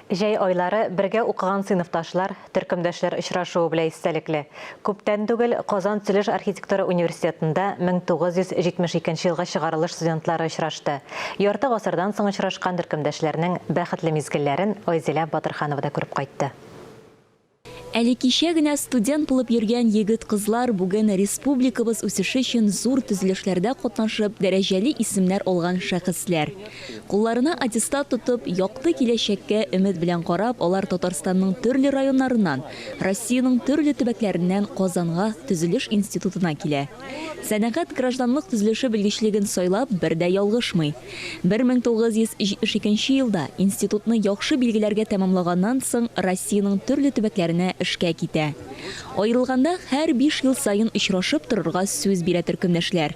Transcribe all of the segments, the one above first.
Җәй айлары бергә укыган сыйныфташлар, төркемдәшләр очрашуы белән истәлекле. Күптән түгел Казан төзелеш архитектура университетында 1972 елгы чыгарылыш студентлары очрашты. Ярты гасырдан соң очрашкан төркемдәшләрнең бәхетле мизгелләрен Айзилә Батырханова да күреп кайтты. Әле кичә генә студент булып йөргән егет-кызлар бүген республикабыз үсеше өчен зур төзелешләрдә катнашып, дәрәҗәле исемнәр алган шәхесләр. Кулларына аттестат тотып, якты киләчәккә өмет белән карап, алар Татарстанның төрле районнарыннан, Россиянең төрле төбәкләреннән Казанга төзелеш институтына килә. Сәнәгать гражданлык төзелеше белгечлеген сайлап, бер дә ялгышмый. 1972 елда институтны яхшы билгеләргә тәмамлаганнан соң Россиянең төрле төбәкләренә эшкә китә. Аерылганда һәр биш ел саен очрашып торырга сүз бирә төркемдәшләр.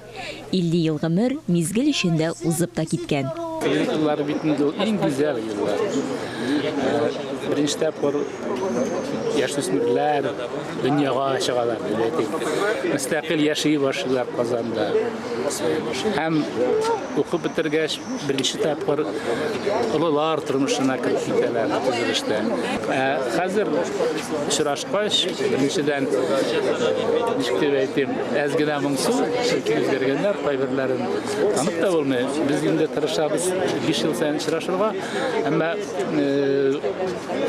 50 ел гомер мизгел эчендә узып та киткән. Студент еллары бит инде ул иң гүзәл еллар. Беренче тапкыр яшүсмерләр дөньяга чыгалар, дип әйтик. Мөстәкыйль яши башлыйлар Казанда. Һәм укып бетергәч, беренче тапкыр олылар тормышына кереп китәләр төзелештә. Ә хәзер очрашкач, беренчедән, ничек дип әйтим, әз генә моңсу, чөнки үзгәргәннәр, кайберләрен танып та булмый. Без инде тырышабыз 5 ел саен очрашырга, әмма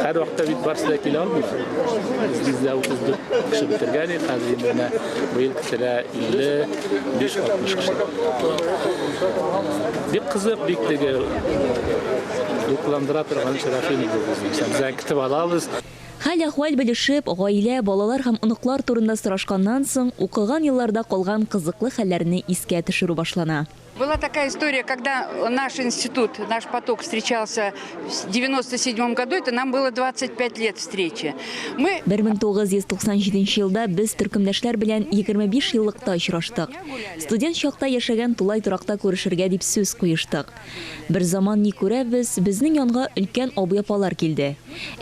һәрвакытта бит барысы да килә алмыйлар. Бездә 34 кеше бетергән идек, хәзер инде менә быел көтелә 55-60 кеше. Бик кызык, бик теге дулкынландыра торган очрашу инде бу безнең. Без аны көтеп алабыз. Хәл-әхвәл белешеп, гаилә, балалар һәм оныклар турында сорашканнан соң, укыган елларда калган кызыклы хәлләрне искә төшерү башлана. Была такая история, когда наш институт, наш поток встречался в 97 году, это нам было 25 лет встречи. Мы 1997 елда без төркемдәшләр белән 25 еллыкта очраштык. Студент чакта яшәгән тулай торакта күрешергә дип сүз куештык. Берзаман ни күрәбез, безнең янга өлкән абый-апалар килде.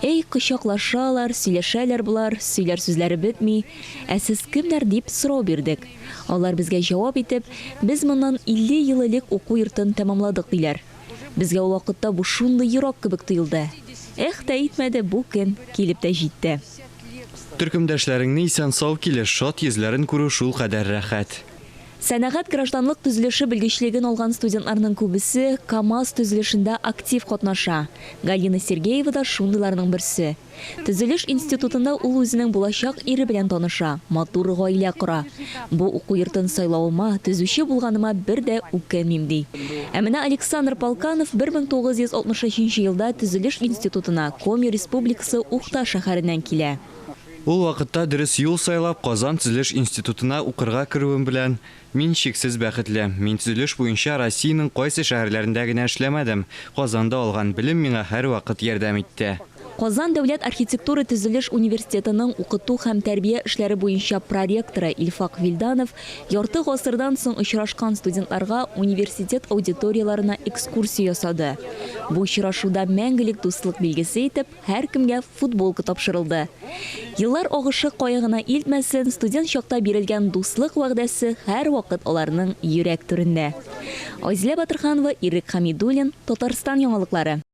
Әй, кочаклашалар, сөйләшәләр болар, сөйләр сүзләре бетми. Ә сез кемнәр дип сорау бирдек. Алар безгә җавап итеп, Без моннан 50 ел элек уку йортын тәмамладык, диләр. Безгә ул вакытта бу шундый ерак кебек тоелды. Эх тә итмәде, бу көн килеп тә җитте. Төркемдәшләреңне исән-сау килеш, шат йөзләрен күрү шулкадәр рәхәт. Сәнәгать гражданлык төзелеше белгечлеген алган студентларның күбесе КАМАЗ төзелешендә актив катнаша. Галина Сергеева да шундыйларның берсе. Төзелеш институтында ул үзенең булачак ире белән таныша, матур гаилә кора. Бу уку йортын сайлавыма, төзүче булганыма бер дә үкенмим, ди. Ә менә Александр Полканов 1963 елда төзелеш институтына Коми Республикасы Ухта шәһәреннән килә. Ул вакытта дөрес юл сайлап, Казан төзелеш институтына укырга керүем белән Мин чиксез бәхетле. Мин төзелеш буенча Россиянең кайсы шәһәрләрендә генә эшләмәдем. Казанда алган белем миңа һәрвакыт ярдәм итте. Казан дәүләт архитектура-төзелеш университетының укыту һәм тәрбия эшләре буенча проректоры Илфак Вилданов ярты гасырдан соң очрашкан студентларга университет аудиторияләренә экскурсия ясады. Бу очрашуда мәңгелек дуслык билгесе итеп, Һәркемгә футболка тапшырылды. Еллар агышы кая гына илтмәсен, студент чакта бирелгән дуслык вәгъдәсе һәрвакыт аларның йөрәк түрендә. Айзилә Батырханова, Ирек Хәмидуллин, Татарстан яңалыклары.